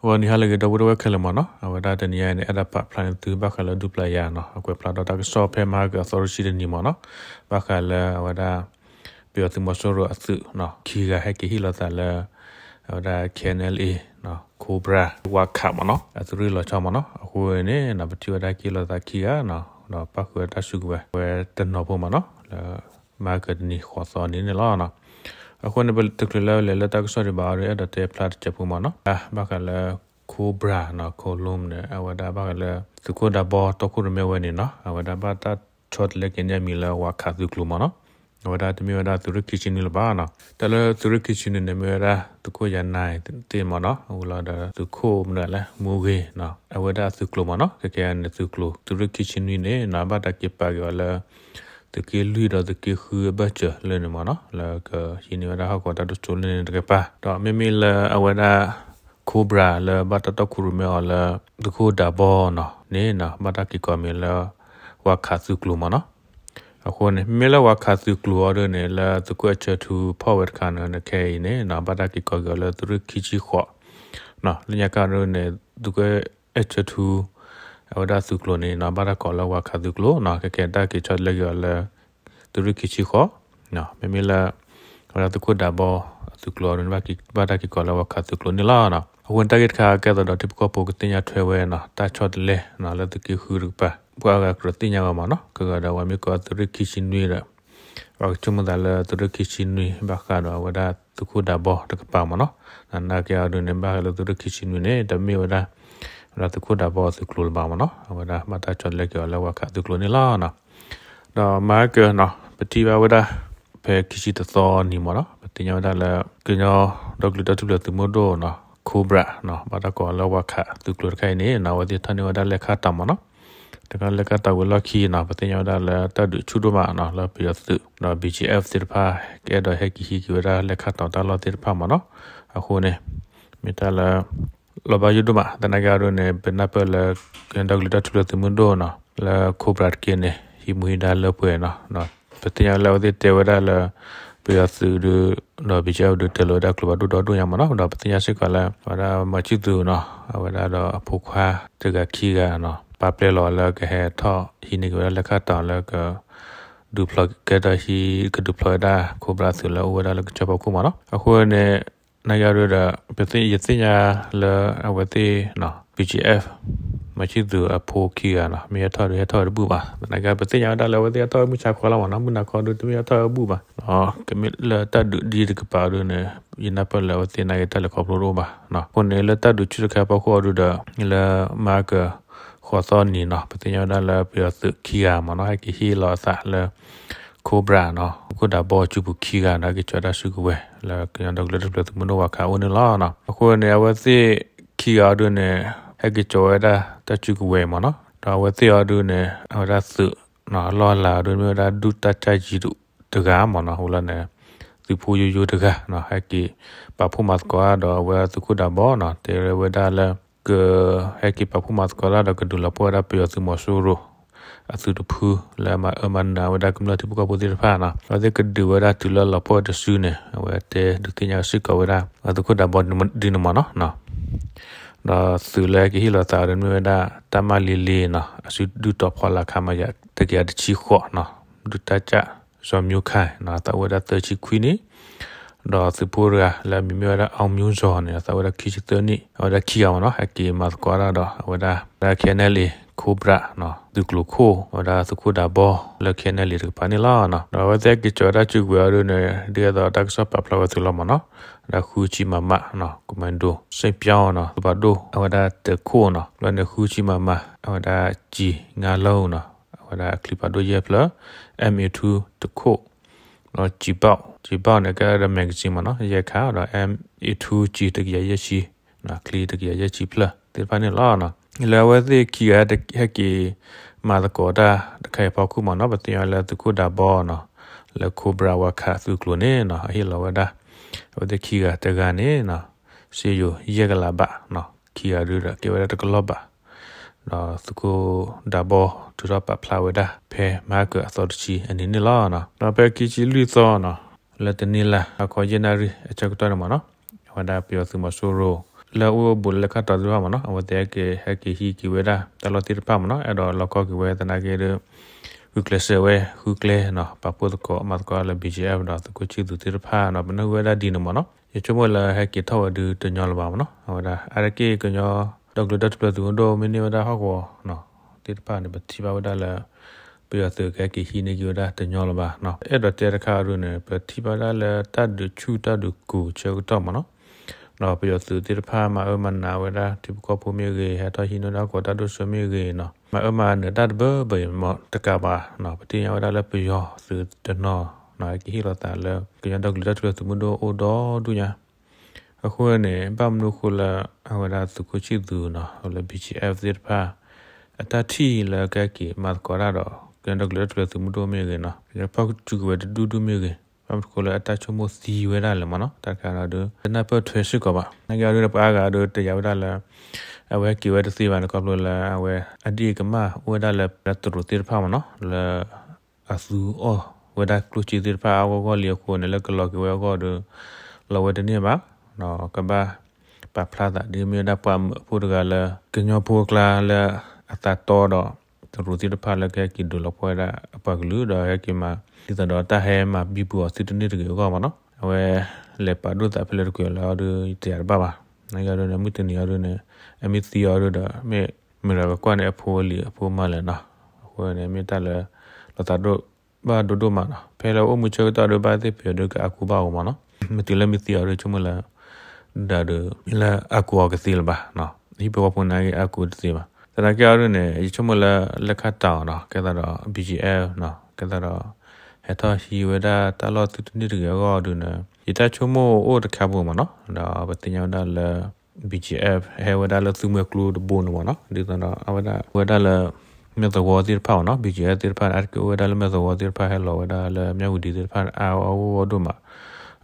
ဂီၤနံၤဟါလၢအဂ့ၤ ဒီပုၢ်ဝဲၢ်ခဲလၢာ်မ့ၢ်နီၤ, အဝဲဒၣ်တနံၤအံၤန့ၣ် အဲၣ်ဒိးပာ်ဖျါန့ၢ်သုဘၣ်ဃးလၢဒူပျာ်ယၤနီၤ, အကွဲးဖျါဒီးတၢ်ကစီၣ်ဖဲမဟါကအသီတဆံတနံၤမ့ၢ်နီၤ, ဘၣ်ဃးလၢအဝဲဒၣ် ပယီၤသုးမီၤစိရိၤအသုးနီၤ ခံဂၤဟဲက့ၤဟ့ၣ်လီၤသးလၢ အဝဲဒၣ် KNLA နီၤ Cobra ဝးခးမ့ၢ်နီၤ အသုးရ့ၣ်လီၤဆီမ့ၢ်နီၤ, အဃိန့ၣ်နီၤ ပထံၣ်ဝဲဒၣ်က့ၤလီၤသးခံဂၤနီၤ, ဒီးပၣ်ဃုာ်ဝဲတၢ်စုကဝဲၤ ဝဲတနီၤဖိမ့ၢ်နီၤ, လၢမဟါကတနံၤဃိးသီနံၤန့ၣ်လီၤနီၤ. အဃိန့ၣ် ပတချုးလၢလဲၤလၢတၢ်ကစီၣ်ဒံးဘၣ်အီၤဒီး အဲၣ်ဒိးတဲဖျါတစဲးဖိမ့ၢ်နီၤ, ဘၣ်ဃးလၢ Cobra နီၤ Column န့ၣ် အဝဲဒၣ်ဘၣ်ဃးလၢ သုးခိၣ်ဒးဘီတီခိၣ်ရိၣ်မဲဝဲန့ၣ်နီၤ, အဝဲဒၣ်ဘၣ်တၢ်ဆီတလဲက့ၤန့ၢ်အမံၤလၢဝးခးသုးကျိၤမ့ၢ်နီၤ, အဝဲဒၣ်တမ့ၢ်ဝဲဒၣ်သုးရ့ၣ်ခံဆံနွံလၢၤဘၣ်နီၤ, တၢ်လၢသုးရ့ၣ်ခံဆံနွံန့ၣ် မ့ၢ်ဝဲဒၣ်သုးခိၣ်ယၤနၤသ့ၣ်မ့ၢ်နီၤ, အဝဲလီၤဒီးသုးခိၣ်မနုၤလဲၣ် မူဂ့ၤနီၤ, အဝဲဒၣ်အသုးကျိၤမ့ၢ်နီၤ, ခဲကဲန့ၣ် သုးကျိၤသုးရ့ၣ်ခံဆံနွံန့ၣ်နီၤ ဘၣ်တၢ်က့ၤပာ်က့ၤအီၤလၢ သုးက့လွံၢ်ဒီးသုးက့ဃုအဘၢၣ်စၢၤလၢန့ၣ်မ့ၢ်နီၤ, လၢကဟံးန့ၢ်ဝဲဒၣ်ဟီၣ်ကဝီၤတၢ်ဒိၣ်စိလၢန့ၣ်တကပၤ, ဒီးမ့မ့ၢ်လၢအဝဲဒၣ် Cobra လၢဘၣ်တၢ်တီခိၣ်ရိၣ်မဲအီၤလၢ သုးခိၣ်ဒးဘီနီၤန့ၣ်နီၤ ဘၣ်တၢ်က့ၤကိးမံၤလၢ ဝးခးသုးကျိၤမ့ၢ်နီၤ. အဃိန့ၣ် မ့မ့ၢ်လၢဝးခးသုးကျိၤအီၤဒ်န့ၣ် လၢသုးခိၣ်အဲၣ်ဆၢထူဖီၣ်ဝဲတခါန့ၣ် ခဲအံၤန့ၣ်နီၤ ဘၣ်တၢ်က့ၤကိးက့ၤအီၤလၢသုးရ့ၣ်ခံဆံဃိးနီၤ, လၢညါခါဒ်န့ၣ် သုးခိၣ်အဲၣ်ဆၢထူ အဝဲဒၣ်သုးကျိၤန့ၣ်နီၤ ဘၣ်တၢ်ကိးလၢဝးခးသုးကျိၤနီၤ, ခဲကဲတၢ်က့ၤဆီတလဲက့ၤအီၤလၢ သုးရ့ၣ်ခံဆံဃိး မ့မ့ၢ်လၢ အဝဲဒၣ်သုးခိၣ်ဒးဘီအသုးကျိၤအီၤဒ်န့ၣ် ဘၣ်တၢ်က့ၤကိးလၢဝးခးသုးကျိၤန့ၣ်လီၤ. အဃိန့ၣ်တၢ်ဂ့ၢ်တခါကဲသိးဒီးထံဖိကီၢ်ဖိကသ့ၣ်ညါထွဲဝဲနီၤ တၢ်ဆီတလဲနီၤ လၢသုးက့ဃုတကပၤ ပှၤအဂၤကြၢးသ့ၣ်ညါဝဲမ့ၢ်နီၤ, ကဂၤဒီးအဝဲမ့ၢ်ကိးသုးရ့ၣ်ခံဆံနွံဒီး ပှၤကဆိကမိၣ်သးလၢသုးရ့ၣ်ခံဆံနွံ ဘၣ်ဃးဒီးအဝဲဒၣ်သုးခိၣ်ဒးဘီတကပၤမ့ၢ်နီၤ, နာ်က့အီၤဒ်န့ၣ် ဘၣ်ဃးလၢသုးရ့ၣ်ခံဆံနွံန့ၣ် တမ့ၢ်ဝဲဒၣ် ဝဲဒၣ်သုးခိၣ်ဒးဘီအသုးကျိၤလၢၤဘၣ်မ့ၢ်နီၤ, အဝဲဒၣ်ဘၣ်တၢ်ဆီတလဲက့ၤအီၤလၢဝးခးသုးကျိၤန့ၣ်လီၤ. ဒီးမဟါကနီၤ ပထံၣ်ဘၣ်ဝဲဒၣ် ဖဲခံဆံတသီနံၤမ့ၢ်နီၤ ပသ့ၣ်ညါဝဲဒၣ်လၢ ကညီဒီကလုာ်တၢ်ထူၣ်ဖျဲးသုးမုၢ်ဒိၣ်နီၤ Cobra နီၤ ဘၣ်တၢ်ကိးလၢဝးခးသုးကျိၤတခါအံၤန့ၣ်နီၤ အဝဲသ့ၣ်ထီၣ်န့ၢ်ဝဲဒၣ်လဲၤခါတီၤမ့ၢ်နီၤ, တခါလဲၤခါတီၤဝံၤလီၢ်ခံနီၤ ပသ့ၣ်ညါဝဲဒၣ်လၢတၢ်ဒုးဆူၣ်ဒိၣ်မးနီၤ လၢပယီၤသုး ဒီး BGF သ့ၣ်တဖၣ် ကအဲၣ်ဒိးဟဲက့ၤဟံးက့ၤဝဲဒၣ်လဲၤခါတီၤတၢ်လီၢ်သ့ၣ်တဖၣ်မ့ၢ်နီၤ, အဃိန့ၣ် မ့ၢ်တၢ်လၢ လီၤဘၣ်ယိၣ်ဒိၣ်မး သနာ်က့အီၤဒ်န့ၣ် ပနၢ်ပၢၢ်လၢ ကညီဒီကလုာ်တၢ်ထူၣ်ဖျဲးသုးမုၢ်ဒိၣ်နီၤ လၢ Cobra တက့ၢ်န့ၣ် ဟံးမူဟံးဒါလၢပှဲၤနီၤ, ပသ့ၣ်ညါလၢအဝဲသ့ၣ်တဲဝဲဒၣ်လၢ ပယီၤသုးဒုး ဒီး BGF ဒုးတဲလီၤဝဲဒၣ်ကျိဖးဒိၣ်ဒီဒိၣ်ညါမ့ၢ်နီၤ, ဒီးပသ့ၣ်ညါစ့ၢ်ကီးလၢ အဝဲဒၣ်မၤဆံၣ်သူၤနီၤ အဝဲဒၣ်ဒီးအဖိခွါတဂၤခံဂၤနီၤ ပာ်ပျဲလီၤလၢကဟဲထီၣ်ဟံးန့ၢ်က့ၤဝဲဒၣ်လဲၤခါတီၤလၢက ဒုးဖျိးကဲထီၣ်ဟံး ကဒုးဖျိးဝဲဒၣ် Cobra အသုးလၢအိၣ်ဝဲဒၣ်လၢကစၢၢ်ဖီခိၣ်မ့ၢ်နီၤ, အဃိန့ၣ် နာ်က့အီၤဒ်ဒီး ပသ့ၣ်ယသ့ၣ်ညါလၢအဝဲသ့ၣ်နီၤ BGF မၤဆံၣ်သူၤအဖိခံဂၤနီၤ မ့ၢ်ဟဲထီၣ်ဒုးဟဲထီၣ်ဝဲတဘူၣ်ဘၣ်, သနာ်က့ပသ့ၣ်ညါဝဲဒၣ်လၢအဝဲသ့ၣ်ဟဲထီၣ်ဝဲမုၢ်ဆါခီလီၤမ့ၢ်နီၤ, မုၢ်နၤခီဒုးတမ့ၢ်ဟဲထီၣ်ဝဲတဘူၣ်ဘၣ်, ကမ့ၢ်လၢတၢ်ဒုးဒ်တကပၤအီၤဒ်န့ၣ် ယနၢ်ပၢၢ်လၢအဝဲသ့ၣ်နာ်က့တၢ်လဲၤခီဖျိတအိၣ်ဘၣ်, အဃိန့ၣ်လၢတၢ်ဒုးဆူၣ်တခါအဖီခိၣ်အီၤဒ်ဒီး လၢမဟါက ဃိးသီနံၤနီၤ ပသ့ၣ်ညါဝဲဒၣ်လၢပယီၤသုးခံဂၤမ့ၢ်နီၤ ဟဲက့ၤဟ့ၣ်လီၤအသးလၢ Cobra နီၤ သုးခိၣ်ဒးဘီစုပူၤခံဂၤနီၤ ဟဲက့ၤကၠီၤဝဲဒၣ်စုကဝဲၤ လၢကညီဒီကလုာ်တၢ်ထူၣ်ဖျဲးသုးမုၢ်ဒိၣ်ဝးခးအိၣ်န့ၣ်လီၤ. အဃိန့ၣ် အဝဲသ့ၣ်ခံဂၤအီၤဒ်န့ၣ် ဟဲက့ၤကၠီၤဝဲဒၣ်တၢ်စုကဝဲၤမ့ၢ်နီၤ ဒီးအဝဲသ့ၣ်အီၤဒ်န့ၣ် အဝဲဒၣ်သုးနီၤ အလီၢ်အလၤအီၤဒ်မ့ၢ်ဝဲဒၣ်ဒုၣ်တၢ်ကၢ်ယံၤဒုးတဂၤမ့ၢ်နီၤ ဝဲလီၤန့ၣ် သုးဖိယိယိတဂၤနီၤ ဟဲက့ၤပာ်ဖှိၣ်မၤသကိးဒီးအဝဲသုးခိၣ်ဒးဘီနီၤ တဲဝဲဒၣ်လၢ က ဟဲက့ၤပာ်ဖှိၣ်မၤသကိးတၢ်ဒီးကဒုးလီၤပှီၢ်ဝဲဒၣ်ပယီၤသုးမီၤစိရိၤ အသုးတဖု လၢအမၤအၢမၤနးဝဲဒၣ်ကမျၢၢ်ထံဖိကီၢ်ဖိသ့ၣ်တဖၣ်နီၤ အဝဲသ့ၣ်ကဒုးဝဲဒၣ်တုၤလၢလီၤပှီၢ်တစုန့ၣ် အဝဲတဲဒုးသ့ၣ်ညါစ့ၢ်ကီးဝဲဒၣ် အသုးခိၣ်ဒးဘီဒ်န့ၣ်မ့ၢ်နီၤ ဒီးသုးလၢကဟ့ၣ်လီၤသးအီၤဒ်မ့ၢ်ဝဲဒၣ် တၢ်မၤလ့လ့နီၤ အစုဒုၣ်တီၤဖီလာ် ခမရ တကယၤတဆံဃိးနီၤ ဒုၣ်တၢ်ကၢ် စီၤမျိၣ်ခၢၣ်နီၤ အသးအိၣ်ဝဲဒၣ်သၢဆံခွံနံၣ် ဒီးသုးဖိတဂၤလၢအမံၤမ့ၢ်ဝဲဒၣ် အောင်မျိုးဇော် န့ၣ် အသးအိၣ်ဝဲဒၣ်ခံဆံသၢနံၣ် အဝဲဒၣ်ခံဂၤမ့ၢ်နီၤ ဟဲက့ၤမၤသကိးတၢ်ဒီးအဝဲဒၣ် KNLA Cobra နီၤ သုးကျိၤခိၣ် အဝဲဒၣ်သုးခိၣ်ဒးဘီလၢ KNLA တကပၤန့ၣ်လီၤ. ဒီးအဝဲသ့ၣ်ဟဲက့ၤကၠီၤဝဲဒၣ်စုကဝဲၤအီၤဒ်န့ၣ် ဒ်သိးတၢ်ကစီၣ်ပာ်ဖျါဝဲသုလီၤမ့ၢ်နီၤ အဝဲဒၣ်ဃုဆံ မမ နီၤ ကွန်မန်ဒို စ့ၣ်ပျီနီၤ သုးပာ်ဒိၣ် အဝဲဒၣ်တခိၣ်နီၤ လၢန့ၣ်ဃုဆံ မမ အဝဲဒၣ်ကၠံၣ်ငါလီနီၤ အဝဲဒၣ်အချံပာ်ဒိၣ်ယဲၢ်ဖျၢၣ် M A two တခိၣ် ဒီးကၠံၣ်ဘီၣ် ကၠံၣ်ဘီၣ်န့ၣ် ကဲဒၣ် magazine မ့ၢ်နီၤ ယဲၢ်ခါ ဒီး M A two ကၠံၣ်တကယၤယဲၢ်ဆံ ချံတကယၤယဲၢ်ဆံဖျၢၣ်သ့ၣ်တဖၣ်န့ၣ်လီၤ. လၢအဝဲသ့ၣ်ခံဂၤဟဲက့ၤမၤသကိးတၢ်တခါအံၤအဖီခိၣ်မ့ၢ်နီၤ ပသ့ၣ်ညါလၢသုးခိၣ်ဒးဘီနီၤ လၢ Cobra ဝးခးသုးကျိၤန့ၣ်နီၤ အဟ့ၣ်လီၤဝဲဒၣ် အဝဲသ့ၣ်ခံဂၤတဂၤန့ၣ်နီၤ စ့ယိၤယဲၢ်ကလးဘးနီၤ ခံဂၤဒုဒီးကဲဝဲဒၣ်တကလီၢ်ဘး ဒီးသုးခိၣ်ဒးဘီ ထုးထီၣ်ပာ်ဖျါဝဲဒၣ် ဖဲမဟါကအသီတဆံအနံၤန့ၣ်လီၤ. ဒီးဖဲခံဆံလွံၢ်သီနီၤ လၢတနံၤလၢ် ဟါခီယဲၢ်နၣ်ရံၣ်အဆၢကတီၢ်န့ၣ်မ့ၢ်နီၤ အဝဲဒၣ်ပယီၤသုးမီၤစိရိၤ လၢအအိၣ်ဘူးလၢလဲၤခါတီၤသ့ၣ်တဖၣ်မ့ၢ်နီၤ အဝဲသ့ၣ်ဟဲက့ၤ ဟဲက့ၤဟံးက့ၤဝဲဒၣ်တၢ်လီၢ်သ့ၣ်တဖၣ်မ့ၢ်နီၤ အဲၣ်ဒိးလီၢ်ကီၢ်က့ၤဝဲသနာ်က့ဒီး ဂုာ်ကျဲးစၢးဝဲ ဃုကျဲနီၤ ပာ်ဖှိၣ်သကိးမၤသကိးလၢ ဘံၣ်ကၠံၣ်အဲၣ် ဒီးသုးခိၣ်ဆံၣ်သူးသ့ၣ်တဖၣ်နီၤ ပနၢ်ဟူဝဲဒၣ်ဒ်န့ၣ်မ့ၢ်နီၤ ယဆိကမိၣ်လၢဟဲက့ၤထီၣ်ဝဲဒုးတညီလၢၤဘၣ်မ့ၢ်နီၤ အဝဲဒၣ် အါတက့ၢ်ကညီဒီကလုာ်တၢ်ထူၣ်ဖျဲးသုးမုၢ်ဒိၣ်မ့ၢ်န့ၢ်ဝဲဒၣ်ဟီၣ်ကဝီၤနီၤ သ့ၣ်တဖၣ်န့ၣ် ပထံၣ်ဘၣ်ဝဲဒၣ်လၢ ပယီၤသုးကဟဲက့ၤဟံးန့ၢ်က့ၤဝဲဒၣ်တညီလၢၤဘၣ်နီၤ အဲၣ်ဒိးတဲတခါအီၤဒုးန့ၣ် ပထံၣ်ဘၣ်ဝဲဒၣ်လၢတၢ်ဒုးဆူၣ်တၢ်ဒုးကိၤဆၢကတီၢ်မ့ၢ်နီၤ ဒီးပယီၤသုးသ့ၣ်တဖၣ်မၤအၢမၤနးဝဲဒၣ် ထံဖိကီၢ်ဖိမ့ၢ်ဂ့ၤ ဟဲထီၣ်ဟံးန့ၢ်ဒၣ်ဟီၣ်ကဝီၤတၢ်ဒိၣ်စိမ့ၢ်ဂ့ၤနီၤ မၤအၢမၤနးတၢ်တဘၢဘၢအံၤမ့ၢ်တကးဘၣ်နီၤ ပသ့ၣ်ညါဝဲဒၣ်လၢပယီၤသုးတနီၤနီၤ ဟဲက့ၤဟ့ၣ်လီၤသးလၢ ကညီဒီကလုာ်တၢ်ထူၣ်ဖျဲးသုးမုၢ်ဒိၣ်အိၣ်ဒီဒူၣ်ညါ အဃိန့ၣ် ဘၣ်မနုၤအဃိလၢ အဝဲဒၣ်သုးခိၣ်ဆံၣ်သူးနီၤ လၢ ဘံၣ်ကၠံၣ်အဲၣ် သ့ၣ်တဖၣ် အတၢ်ထံၣ်လၢကဟဲက့ၤမၤသကိးတၢ်ဒီး ကညီဒီကလုာ်တၢ်ထူၣ်ဖျဲးသုးမုၢ်ဒိၣ်မ့ၢ်ဂ့ၤနီၤ ကညီဖီၣ်စုကဝဲၤတဒူၣ်ဒူၣ်မ့ၢ်ဂ့ၤ ဘၣ်မနုၤအဃိလၢအတၢ်ဆိကမိၣ်သံဝဲဒၣ်လဲၣ်မ့ၢ်နီၤ တၢ်တခါန့ၣ်ဒီး တနၢ်ပၢၢ်ထွဲစ့ၢ်ကီးဘၣ် သနာ်က့အီၤဒုး ပှၤအါဂၤဒီးတယာ်ဝဲဒၣ်လၢ အဝဲဟဲက့ၤဝဲတသ့ဘၣ်န့ၣ် ခီဖျိလၢအဝဲ အဒ့ၣ်ကမၣ်အိၣ်ဝဲဒၣ်လၢ တရူးသ့ၣ်တဖၣ်မ့ၢ်နီၤ လၢ အသူအီၣ်ဝဲဒၣ်ကျိၣ်စ့သ့ၣ်တဖၣ်အါအါဂီၢ်ဂီၢ်လံအဃိန့ၣ် လၢကလီၤက့ၤဝဲအဂီၢ်ဒီး လီၤဝဲတန့ၢ်ဘၣ်, ကဘၣ်ပာ်ဖျါသးဒ်မ့ၢ်ဝဲဒၣ်ပှၤမၢဖိတဂၤလၢ ကညီဖိအကျါလၢအသးတီဒီး တရူးသ့ၣ်တဖၣ်လၢကဟဲက့ၤဒုးလီၤဖှီၣ်ဝဲဒၣ်အပှၤကလုာ်ဒီးဟဲက့ၤမၤ ဒ်သိးဒီးတၢ်ဟဲမၤဘံဘူအီၤသုတန့ၢ်တဂ့ၤအဂီၢ်မ့ၢ်နီၤ, အဝဲလဲၤပာ်ဒိၣ်သးဖဲလဲၣ်တကွံာ်လၢအီၤဒီး ယတယာ်တဘၣ်ဘၣ်. နာ်က့အီၤဒုးန့ၣ် မုၢ်တနံၤအီၤဒုးန့ၣ် အမ့ၢ်သံအီၤဒုးဒီး မ့ၢ်မတၤကကွၢ်န့ၣ် အဖိအလံၤအဖိမါလဲၣ်နီၤ,အဃိန့ၣ် မ့ၢ်တၢ်လၢ လီၤသးဒိၣ်ဘၣ်ဒိဒိၣ်မးနီၤ, ဖဲလၢအိၣ်မူဆၢကတီၢ်ဒုး ဘၣ်သ့ၣ်ပယီၤဒုးကအါကူဘၣ်အီၤမ့ၢ်နီၤ, မ့ၢ်တုၤလၢမ့ၢ်သံအီၤဒုး ဆိကမိၣ်လၢ ဒုၣ်ဒါဒုး မ့ၢ်လၢအါကူအီၤကသ့လၢၤဘၣ်, ဟံၣ်ဖိဃီဖိနာ်က့အါကူတသ့ဘၣ်. သနာ်က့အီၤဒုးန့ၣ် ယဆိကမိၣ်လၢလဲၤခါတၢ်အီၤနီၤ, ကဲသးဒီး ဘံၣ်ကၠံၣ်အဲၣ် နီၤ, ကဲသးဒီး ဟဲထီၣ်ဟံးဝဲဒၣ်တၢ်လီၢ်သုတန့ၢ်တဂ့ၤအဂီၢ်ဒုးန့ၣ် ယတၢ်ဆိကမိၣ်အိၣ်တခါပူၤမ့ၢ်နီၤ, ဒီးပသ့ၣ်ညါဝဲဒၣ်လၢ ဘံၣ်ကၠံၣ်အဲၣ် ဟဲဝဲဒၣ်လၢသုးမွဲကျိတဘိန့ၣ်မ့ၢ်နီၤ, ဒ်သိးဒီးအဝဲဒၣ် ဝဲဒၣ်လၢ မဲၢ်သဝီသ့ၣ်တဖၣ်မ့ၢ်နီၤ, ဘံၣ်ကၠံၣ်အဲၣ်သ့ၣ်တဖၣ်န့ၣ် အါတက့ၢ်အိၣ်ဝဲဒၣ်လၢမဲၢ်သဝီသ့ၣ်တဖၣ် ဟဲလီၤဝဲဒၣ်လၢမၠၣ်ဝတံၤသ့ၣ်တဖၣ်န့ၣ် အါအါဂီၢ်ဂီၢ်ဒိၣ်မး.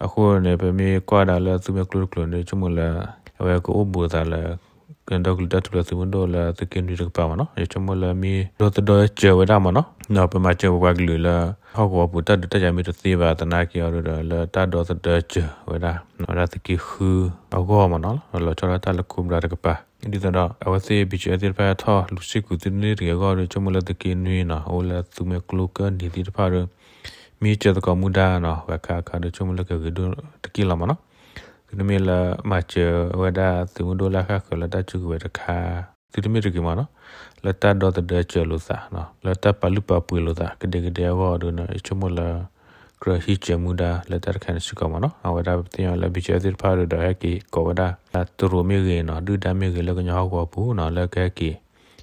အဃိန့ၣ် ပမ့ၢ်ကွၢ်ဒၣ်လၢသုးမွဲကျိတကျိၤန့ၣ် ယဆိကမိၣ်လၢ အဝဲကအိၣ်ဘူးသးလၢ ကညီဒီကလုာ်တၢ်ထူၣ်ဖျဲးသုးမုၢ်ဒိၣ်လၢသုးက့နွံတကပၤမ့ၢ်နီၤ, ယဆိကမိၣ်လၢမ့ၢ်ဒီသဒၢစၢၤဝဲဒၣ်မ့ၢ်နီၤ, ဒီးပမၤစၢၤပပှၤကလုာ်လၢ ဟီၣ်ကဝီၤပူၤတၢ်ဒုးတၢ်ယၤမ့ၢ်တသ့ဘၣ်သနာ်က့အီၤဒုးဒီး လၢတၢ်ဒီသဒၢစၢၤဝဲဒၣ် ဝဲဒၣ်သုးက့ဃုအဂီၢ်မ့ၢ်နီၤ, လီၤဆီဒၣ်တၢ်လၢ Cobra တကပၤ, ဒ်သိးဒီး အဝဲသ့ၣ် ဘံၣ်ကၠံၣ်အဲၣ်သ့ၣ်တဖၣ်ထီၣ်လူၤဆံၣ်ကူၤသုတန့ၢ်တဂ့ၤအဂီၢ်ဒီး ဆိကမိၣ်လၢသုးက့နွံနီၤ အိၣ်လၢသုးမွဲကျိကၢနံၤသ့ၣ်တဖၣ်ဒီး မ့ၢ်စၢၤသကိးမူဒါနီၤ ဝဲခါအခါဒီး ဆိကမိၣ်လၢကဂ့ၤဒိၣ်တက့ၢ်လီၤမ့ၢ်နီၤ. သုတမ့ၢ်လၢမၤစၢၤဝဲဒၣ်သုးမုၢ်ဒိၣ်လၢအဃၣ်ဃၢၤလၢတၢ်စုကဝဲၤတခါ သုတမ့ၢ်တဂ့ၤမ့ၢ်နီၤ, လၢတၢ်ဒီသဒၢစၢၤလိာ်သး, လၢတၢ်ပာ်လုၢ်ပာ်ပှ့ၤလိာ်သး ကဒဲကဒဲအဂီၢ်ဒုးန့ၣ် ယဆိကမိၣ်လၢ ကြၢးဟံးစၢၤမူဒါလၢတၢ်တခါန့ၣ်စ့ၢ်ကီးမ့ၢ်နီၤ. အဝဲဒၣ်ပသ့ၣ်ညါလၢ ဘံၣ်ကၠံၣ်အဲၣ်သ့ၣ်တဖၣ်ဒီး ဟဲက့ၤကိးဝဲဒၣ် တရူးမ့ၢ်ဂ့ၤနီၤ ဒုၣ်ဒါမ့ၢ်ဂ့ၤလၢကညီဟီၣ်ကဝီၤပူၤနီၤ လၢကဟဲက့ၤ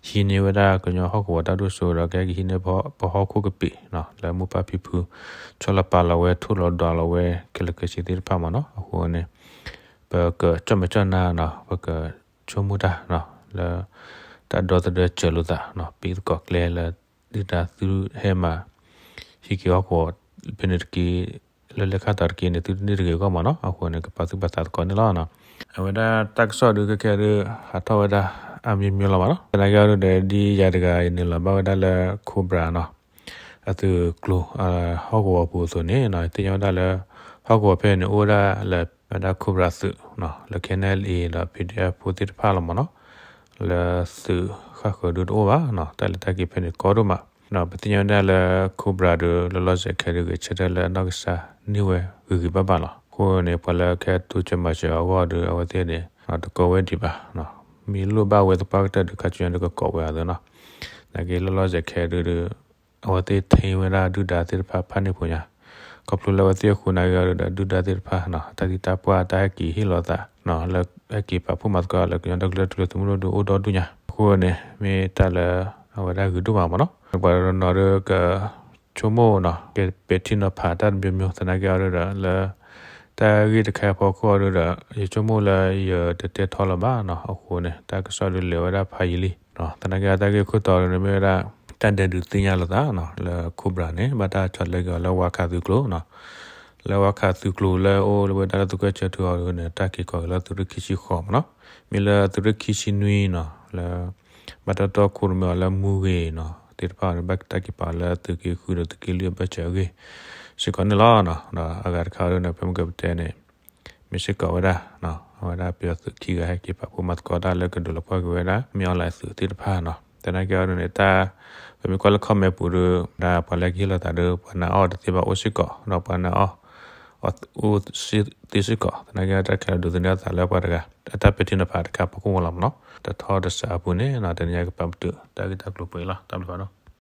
ဟံးန့ၢ်ဝဲဒၣ်ကညီဟီၣ်ကဝီၤတၢ်ဒိၣ်စိဒီး ကဟဲက့ၤဟံးန့ၢ်ပဟီၣ်ခိၣ်ကပ့ၤနီၤ လၢမိၢ်ပၢ်ဖံဖု ဆီလီၤပာ်လီၤဝဲ ထိၣ်လီၤဒွးလီၤဝဲ ခဲလၢာ်ခဲဆ့သ့ၣ်တဖၣ်မ့ၢ်နီၤ. အဃိန့ၣ် ပကကၠီၣ်မဲာ်ကၠီၣ်နါနီၤ ပကဆိကမိၣ်တၢ်နီၤ လၢ တၢ်ဒီသဒၢစၢၤလိာ်သးနီၤ ပ့ၤသကိးကျဲလၢ ဒုၣ်ဒါသုဟဲမၤ ဟံးက့ၤဟီၣ်ကဝီၤ ဖဲန့ၣ်တက့ၢ် လၢလဲၤခါတီၤတက့ၢ်န့ၣ် သုတန့ၢ်တဂ့ၤအဂီၢ်မ့ၢ်နီၤ. အဃိန့ၣ် ကပာ်သူၣ်ပာ်သးသကိးန့ၣ်လီၤ. အဝဲဒၣ်တၢ်ကစီၣ်ဒုးခဲခဲဒုး ဟးထီၣ်ဝဲဒၣ် အါမံၤမံၤလီၤမ့ၢ်နီၤ. သနာ်က့အီၤဒုးဒီး ဒ်ယၤတဂၤယနုာ်လီၤဘၣ်ဝဲဒၣ်လၢ Cobra နီၤ အသုးကျိၤ ဟီၣ်ကဝီၤပူၤအသိးန့ၣ်နီၤ သ့ၣ်ညါဝဲဒၣ်လၢ ဟီၣ်ကဝီၤဖဲန့ၣ် အိၣ်ဝဲဒၣ်လၢ ဝဲဒၣ် Cobra သုးနီၤ လၢ ခဲၣ်နဲၣ်လံ ဒီး ပီၣ်ဒံၣ်အဲၣ် ဖိသ့ၣ်တဖၣ်လီၤမ့ၢ်နီၤ. လၢသုးဃၣ်ဃၢၤဒုးတအိၣ်ဘၣ်နီၤ တၢ်လဲၤတၢ်က့ၤဖဲန့ၣ်ကီဒိၣ်မးနီၤ. ပသ့ၣ်ညါဝဲဒၣ်လၢ Cobra ဒုး လီၤလီၤဆဲးဆဲးခဲဒုး ဂဲၤဆၢထၢၣ်လၢအနီၢ်ကစၢ်န့ၢ်ဝဲဂ့ၤဂ့ၤဘၣ်ဘၣ်လီၤ. အဃိန့ၣ် ပှၤလၢကဟဲတိစၢၤမၤစၢၤအဂီၢ်ဒီး အဝဲသ့ၣ်န့ၣ် တကိးဝဲဒံးဘၣ်နီၤ. မ့ၢ်လိၣ်ဘၣ်ဝဲသပှၢ်ကတၢၢ်ဒုး ခါဆူညါဒုးကကိးဝဲအသိးနီၤ. သနာ်က့လီၤလီၤဆဲးဆဲးခဲဒုးဒီး အဝဲသ့ၣ်ထံၣ်ဝဲဒၣ်ဒုၣ်ဒါသ့ၣ်တဖၣ်ဖးန့ၢ်ဖိညါ ခီဖျိလၢအဝဲသ့ၣ်အဃိနာ်က့အီၤဒီး ဒုၣ်ဒါသ့ၣ်တဖၣ်နီၤ တၢ်သံတၢ်ပှၢ်တၢ်ဟဲက့ၤဟ့ၣ်လီၤသးနီၤ လၢဟဲက့ၤပာ်ဖှိၣ်မၤသကိးလၢကညီဒီကလုာ်တၢ်ထူၣ်ဖျဲးသုးမုၢ်ဒိၣ်ဒုးအိၣ်ဒီဒူၣ်ညါ. အဃိန့ၣ် မ့ၢ်တၢ်လၢအဝဲဒၣ်ဂ့ၤဒိၣ်မးမ့ၢ်နီၤ. ပှၤတနီၤနီၤဒုးက ဆိကမိၣ်နီၤ ကပဲာ်ထံနီၤဖးတၢ်တမျိုးမျိုး သနာ်က့အီၤဒုးဒီး လၢ တၢ်ဂ့ၢ်တခါအဖီခိၣ်အီၤဒုးဒီး ယဆိကမိၣ်လၢယတတဲထီလၢၤဘၣ်နီၤ. အဃိန့ၣ် တၢ်ကစီၣ်ဒုးလဲၤဝဲဒၣ်ဖးယံာ်လံနီၤ. သနာ်က့အီၤတၢ်ဂ့ၢ်ခိၣ်တီဒုးန့ၣ်မ့ၢ်ဝဲဒၣ် တၢ်ဒဲးဒုးသ့ၣ်ညါလိာ်သးနီၤ လၢ Cobra န့ၣ် ဘၣ်တၢ်ဆီတလဲက့ၤအီၤလၢဝါခးသုးကျိၤနီၤ. လၢဝါခးသုးကျိၤလၢအိၣ်လၢဝဲဒၣ်လၢသုးကၢၢ်ဆၢထူအီၤဒုးန့ၣ် တၢ်က့ၤကိးက့ၤလၢသုးရ့ၣ်ခံဆံဃိးမ့ၢ်နီၤ. မ့ၢ်လၢသုးရ့ၣ်ခံဆံနွံနီၤ လၢ ဘၣ်တၢ်တီခိၣ်ရိၣ်မဲအီၤလၢမူဂ့ၤနီၤ သ့ၣ်တဖၣ်န့ၣ် ဘၣ်တၢ်က့ၤပာ်လၢသုးက့ဃုဒီးသုးက့လွံၢ်အဘၢၣ်စၢၤအဂ့ၢ် စ့ၢ်ကီးန့ၣ်လီၤ. ဒီးအဂၤတခါဒုးန့ၣ် ဖဲမ့ၢ်ကပတဲန့ၣ် မ့ၢ်စ့ၢ်ကီးဝဲဒၣ်နီၤ အဝဲဒၣ်ပယီၤသုးခံဂၤဟဲက့ၤပာ်ဖှိၣ်မၤသကိးတၢ်လၢကဒုးလီၤပှီၢ်က့ၤဝဲဒၣ် မင်းအောင်လှိုင် သုးသ့ၣ်တဖၣ်နီၤ. သနာ်က့အီၤဒ်န့ၣ် တၢ် ပမ့ၢ်ကွၢ်လၢ comment ပူၤဒီး ဒၣ်ပှၤလၢကဟ့ၣ်လီၤသးဒီး ပှၤနာ်အီၤတသ့ဘၣ်အိၣ်စ့ၢ်ကီး ဒီးပှၤနာ်အီၤ အိၣ်သ့စ့ၢ်ကီး. သနာ်က့တၢ်ခဲလၢာ်ဒိးသန့ၤအသးလၢပှၤတဂၤ အတၢ်ပဲာ်ထံနီၤဖးတခါဖီခိၣ်ဝဲလီၤမ့ၢ်နီၤ. တထီတစးအပူၤန့ၣ်နီၤ တနံၤအံၤကပာ်ပတုာ်တၢ်ဂ့ၢ်တၢ်ကျိၤပှဲၤလီၤ. တၢ်ဘျုးဖးဒိၣ်.